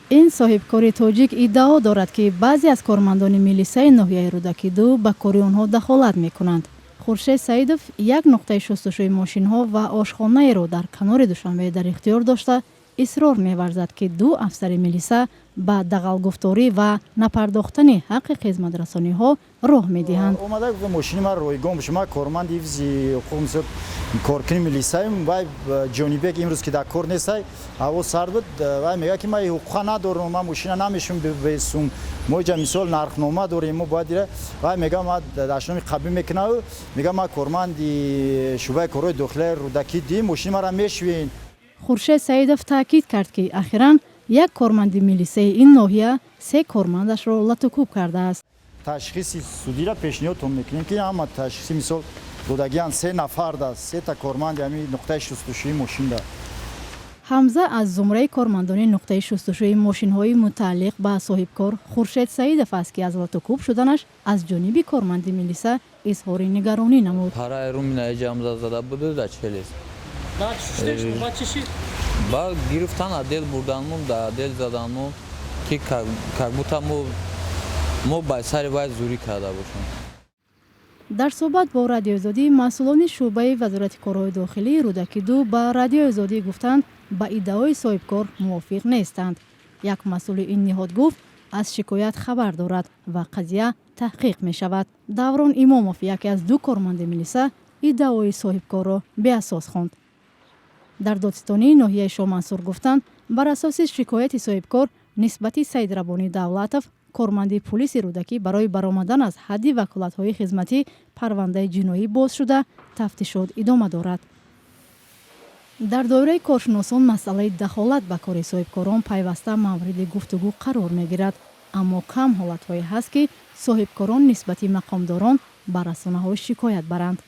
Ин соҳибкори тоҷик иддао дорад, ки баъзе аз кормандони милисаи ноҳияи Рӯдакиду ба кори онҳо дахолат мекунанд. Хуршед Саидов як нуқтаи шустушӯи мошинҳо ва ошхонаеро дар канори Душанбе дар ихтиёр дошта, исрор меварзад, ки ду афсари милиса ба дағалгуфторӣ ва напардохтани ҳаққи хизматрасониҳо роҳ медиҳанд. Омада гуфт, мошини ман ройгон боша. Ман корманди ҳифзи ҳуқуқ, мисол, коркуни милисаем. Вай Ҷонибек имрӯз ки дар кор нестай, ҳаво сард буд. Вай мегӯяд, ки ман ҳуқуқа надорам, ман мошина намешум бесум, мо иҷа, мисол, нархнома дорем, мо бояд ира. Вай мега, ман дашноми қабил мекунаю мега, ман корманди шӯъбаи корҳои дохилияи Рӯдакӣ ди, мошини маро мешӯен. Хуршед Саидов таъкид кард, ки ахиран як корманди милисаи ин ноҳия се кормандашро латукӯб кардааст. Ташхиси судиро пешниҳодтон мекунем, ки ҳама ташхиси, мисол, додагиан се нафарда, сета корманди ҳамин нуқтаи шустушӯи мошинда. Ҳамза аз зумраи кормандони нуқтаи шустушӯи мошинҳои мутааллиқ ба соҳибкор Хуршед Саидов аст, ки аз латукӯб шуданаш аз ҷониби корманди милиса изҳори нигаронӣ намуд. Параи румина ҷамза зада буду да челес. Ба гирифтан, отдел бурданмон, да отдел заданмон, ки как будто мо ба сари вай зӯрӣ карда бошем. Дар суҳбат бо Радиои Озодӣ масъулони шӯъбаи Вазорати корҳои дохилии Рӯдакиду ба Радиои Озодӣ гуфтанд, ба иддаои соҳибкор мувофиқ нестанд. Як масъули ин ниҳод гуфт, аз шикоят хабар дорад ва қазия таҳқиқ мешавад. Даврон Имомов, яке аз ду корманди милиса, иддаои соҳибкорро беасос хонд. Дар додситонии ноҳияи Шомансур гуфтанд, бар асоси шикояти соҳибкор нисбати Саидраббонӣ Давлатов, корманди пулиси Рӯдакӣ, барои баромадан аз ҳадди ваколатҳои хизматӣ парвандаи ҷиноӣ боз шуда, тафтишот идома дорад. Дар доираи коршиносон масъалаи дахолат ба кори соҳибкорон пайваста мавриди гуфтугӯ қарор мегирад, аммо кам ҳолатҳое ҳаст, ки соҳибкорон нисбати мақомдорон ба расонаҳо шикоят баранд.